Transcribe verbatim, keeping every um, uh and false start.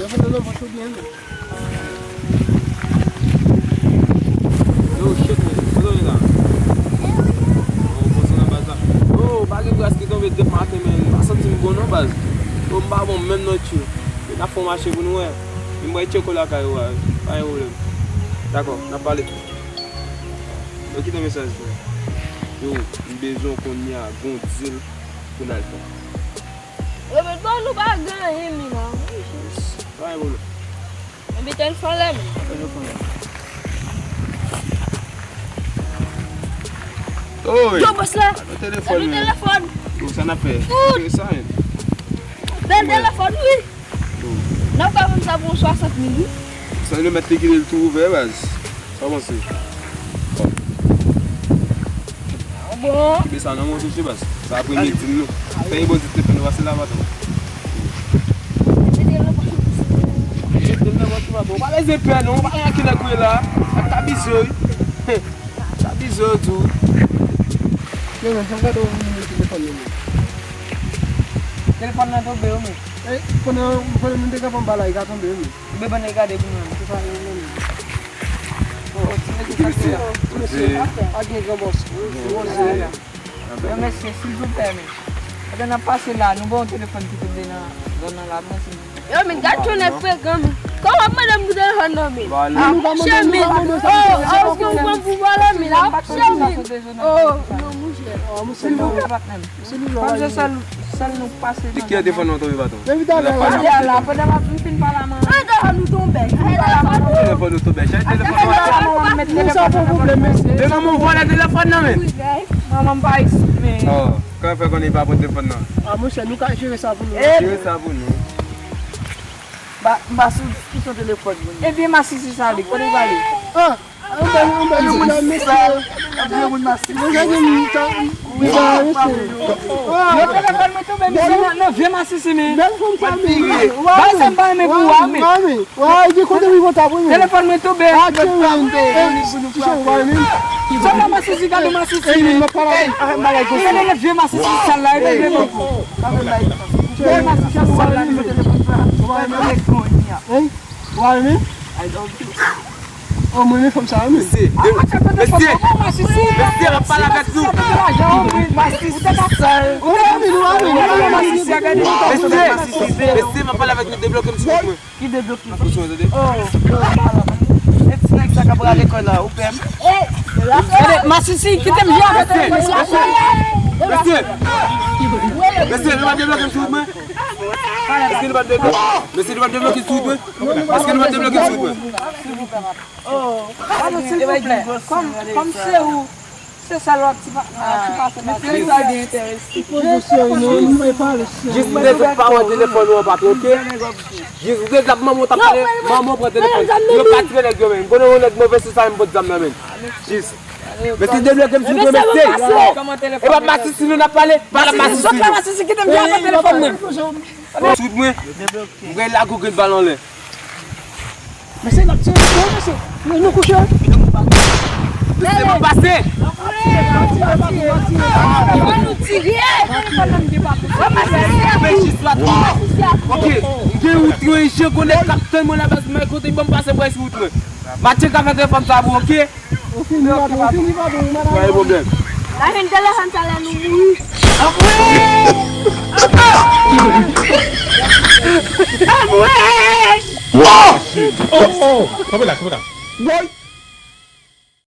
Yo, shit, man. Kote w ye la? Oh, poze nan baz la. Oh, pa gen gras ki tonbe depi maten, men m pa santi m bon non, baz. Oh, m pa bon menm non, tchou. N ap fè yon mache pou nou wè. M bay tcheko lakay ou a, pa gen pwoblèm. Dakò, n ap pale. Yo, kite mesaj la. Yo, m bezwen w kounye a, gon deal pou n al fè. Yo, men bon, nou pa gen anyen, men la. Pa gen pwoblèm. Epi telefòn la, men. Telefòn la. Oy! Yo, bòs la. Gade telefòn, men. Telefòn. Yo, sa n ap fè? Fè sa, men. Bèl telefòn, wi. N ap ka vann sa pou yon swasant mil, wi. San nou mèt te kite l tou ouvè, baz. Sa w panse? Bon. Kite sa nan men w, mesye, baz. Sa premye deal nou. Fè yon bon deal, te fè nou pase la, patwon. Ou pa lèze pè, non. Ou pa lèze pè, non. Ou pa lèze pè, non. Ou pa lèze pè, non. Sa bizè, wi. Sa bizè, tou. Yo, men, fè m gade w vin mete telefòn nan, men. Telefòn nan tonbe, wi, men. Ey, konnen, konnen nou te gentan ba la, li ka tonbe, wi. Ou bezwen gade pou mwen. Se pa yon moun. Oh, ti mesye, ti mesye, pa gen gran bòs. Yo, mesye, silvouplè, men. Pandan n ap pase la, nou ba yon telefòn ki tonbe nan zòn nan la, mwen, si. Yo, men gad Tchonèl frekan, men. Kòman w ap mande m pou telefòn nan, men? Chè, men. Oh, oh, ou pran pou vòlè, men, la. Chè, men. Oh, non, monchè. Silvouplè, patnè m. Kòm se sèl, sèl nou k pase nan zòn nan. Ki telefòn nou tonbe, patwon? Depi talè la. Pandan m ap fin pale a manman. Telefòn nou tonbe. Chèche telefòn nou. Telefòn nou tonbe. Chèche telefòn nou. Manman m met telefòn nan. Men manman w vòlè telefòn nan, men. Manman m pa isit, men. Oh, kòman fè konnen li pa pran telefòn nan? Ah, monchè, nou ka jere sa pou nou. Jere sa pou nou. Ba, m pa sou diskisyon telefòn, moun. Ebyen, masisi sa, li kote l prale? Ah! Yon bèl, yon bèl moun, mesye. Yon bèl moun, masisi. Mwen, jan de moun, tan, wi, ba, mesye. Yo, telefòn mwen tonbe, mesye, nan, nan vye masisi, men. Bèl fanm sa, men. Ba, sa m pa renmen pou ou a, men. Wa, di kote wi kontak, wi, men. Telefòn mwen tonbe. Ah, tchè, men. Tchè, wa, men. Sa nan masisi, gade masisi, men. Gade nan vye masisi sal la, e vye masisi sal la, e vye masisi sal la. Hey, wa, men. Oh, mwen renmen fanm sa, wi, men. Mesye, mesye, mesye, m ap pale avèk nou. Masisi sal. Mesye, mesye, m ap pale avèk nou, debloke m sou mwen. Ki debloke? Attention, tande. Oh, e ti nèg sa k ap rale kò la, ou pè m? Gade, masisi, kite m jwe avèk ou. Mesye, mesye, mesye, nou pa debloke m sou mwen. Mesye, nou pa debloke, mesye, nou pa debloke sou mwen. Mesye, nou pa debloke sou mwen. Oh, pardon, silvouplè. Kòm, kòm se ou, se sèl w ap ti pa, ti pase la. Mesye, sa gen enterese. Jis, jis, jis, jis, jis, jis, jis, manman w t ap pale, manman w pran telefòn. Yo pa tire nèg yo, men. M konnen yon nèg move sou sa, men m pot zam nan, men. Jis. Mesye, debloke m, silvouplè, mesye. E pa masisi nou n ap pale, pa masisi nou. Sot la, masisi, kite m jwe avèk telefòn nan. Sou mwen, m gen lago grenn bal anlè. Mesye, n ap tire, mesye. Nou, nou kouche. Mesye, m ap pase. Li ban nou tire. Telefòn nan m gen pa pou. Mesye, jis la. Ok, m gen wout mwen, je konnen kaptenn mwen la baz mwen kote ban m pase prens wout mwen. Matye ka fè telefòn sa pou, ok? Ou fini, patwon, ou fini, patwon, ou malad. Pa gen pwoblèm. La jwenn telefòn sa la nou mouri. Anmwey! Anmwey! Anmwey! Oh! Oh, oh! Kanpe la, kanpe la. Woy!